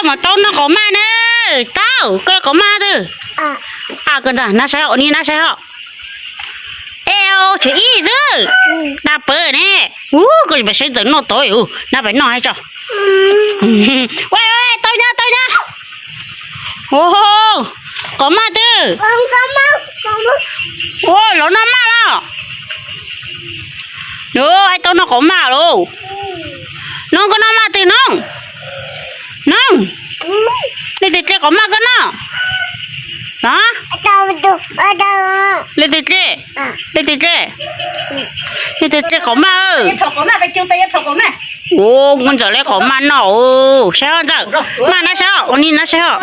Mas tau noj qos maj na. Tau, koj qos maj twg? A, koj ntag, nab saib ua ni nab saib ho. Eo, tshem ib xwb. Dab pawv ne. Ub, koj pais saib ntxawm noj tod, nab pais noj hais tso. Ua, tau nyob tau nyob. Qos maj twg? Ua, los noj maj los. Ais tau noj qos maj lauj. Noog, koj noj maj twg Noog? Noog, leej twg hle qos maj koj noj? Leej twg hle? Leej twg hle? Leej twg hle qos maj? Ua, kuv ntxawm hle qos maj noj. Saib ho ntxawm, maj nab saib ho, ua ni nab saib ho.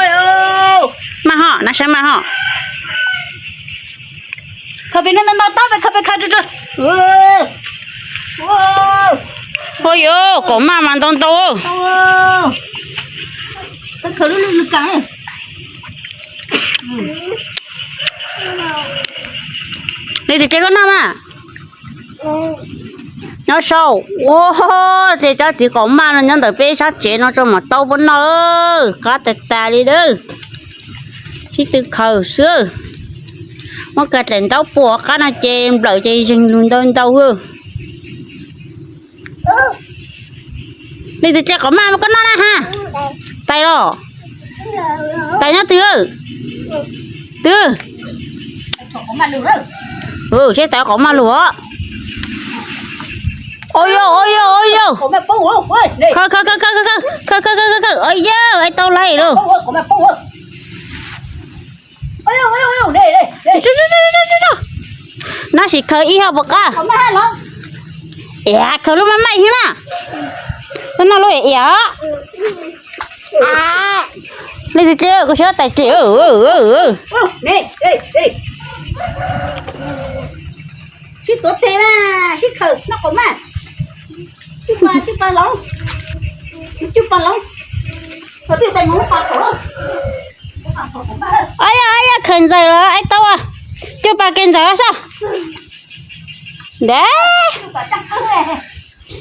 Maj ho, nab saib maj ho. Khaws pem no ntau ntau, khaws pem khaws tsuag tsuag. Ua yuav qos maj mas ntau ntau. Leej twg hle koj noj mas? Nyob saum, ua, ces cov txiv qos maj no nyob ntawm peb sab tsev no tso mam tau puab noj, qab tas tas li lawm. Sib tw khaws xwb. Muab kaw daim ntaub puag qab no ces nplawm ces zeeg lug ntau ntau. Leej twg hle qos maj mas koj noj na ha? Tais los? Tais nyob twg? Twg? Seb tais qos maj lug os. Ua yau, ua yau, ua yau. Khaws, khaws, khaws, khaws, khaws, khaws, khaws, khaws, ua yau, ais tau lais lauj. Nab sim khaws ib hov puas qab? Iam, khaws lub maj maj heev na. Txhob noj lub iam os. Leej twg hle, koj saib tais hle. Sib tuav tes na, sib khaws noj qos maj. Cuj pas, cuj pas lauj. Cuj pas lauj. Ab yog, ab yog khaws ntxawm los ais tau. Cuj pas kev ntxawm sab. Ntev.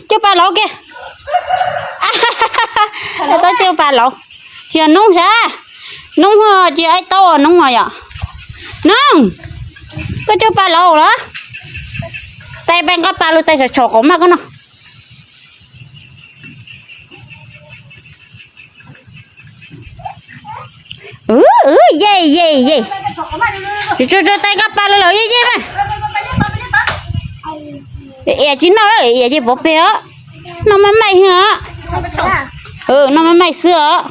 Cuj pas lauv kiag. Tau cuj pas lauv. Tsis yog noob sab. Noob ho tsis ais tau noob os yom. Noob, koj cuj pas lauv los? Tais pais nqa pas lug tais tshom tshom qos maj koj noj. Wb, wb, ye, ye, ye. Tsuag tsuag tais nqa pas lug los ye ye mas. Iam tsis noj lawm, iam ces pov peg os. Noj maj maim xwb os. Noj maj maim xwb os.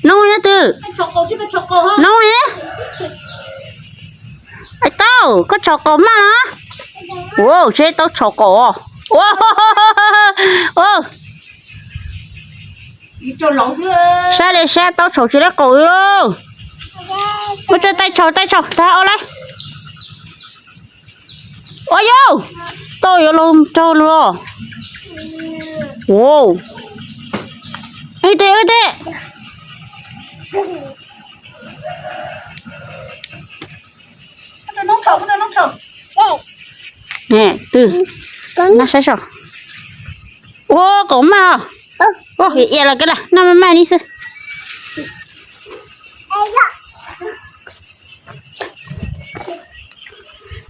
Noob nyob twg? Noob. Ais tau, koj tshom qaum maj los? Ua, seb tau tshom qaum. Ua, sab li sab tau tshom tsis tau qaum li lauj. Ua, tso tais tshom, tais tshom tag os lauj. Ua yau, tau yuav los raug lawm. Ua, ib teg, ib teg. Twg? Nab saib so. Ua, qaum maj os. Ua, iam los koj la, noj maj maim ni xwb.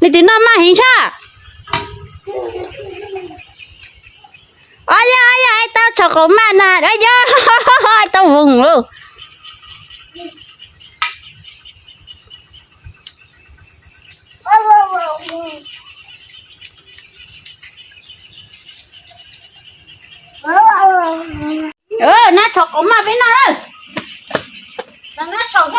Leej twg noj maj heev sab? Ob yog, ob yog, ais tau tshom qaum maj na, ob yog, ais tau voog lauj. Nab tshom qaum maj peb noj lawm. Nab tshom xwb.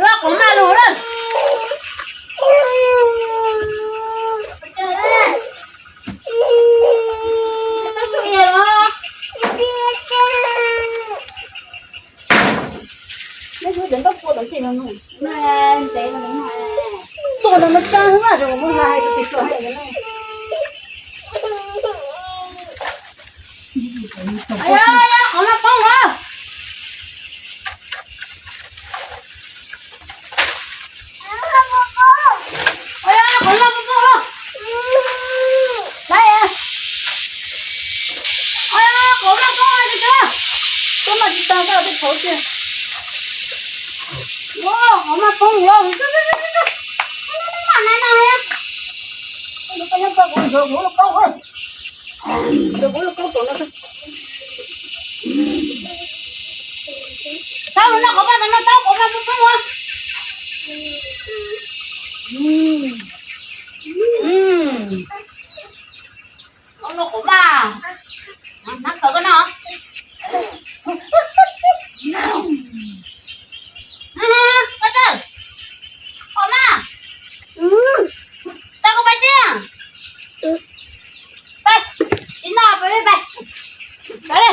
Nab qaum maj lug lawm. Tsis tau, tau tej thaum tiag. Ua, qhov mas poob ua. Tau no, qhov mas no tau, qhov mas poob ua. Qhov no qhov mas, nab kawg koj no. Pab tawg, qhov mas, tau koj pab tsev. Pab, tsis noj pab, pab, pab li.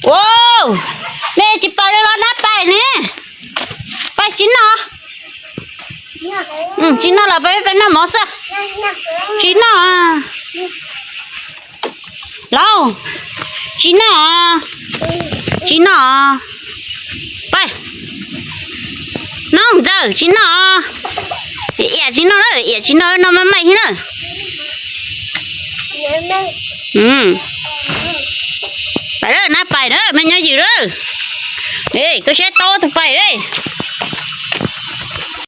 Ua, nej tsis pais li los nab pais ne? Pais tsis noj. Tsis noj los peb peb noj mov xwb. Tsis noj. Lauj, tsis noj. Tsis noj. Pais. Noj ntxawm tsis noj. Iam tsis noj lawm, iam tsis noj no mas meej thiab na. Pais lawm, nab pais lawm, me nyob ywm lawm. Koj saib tau tus pais li.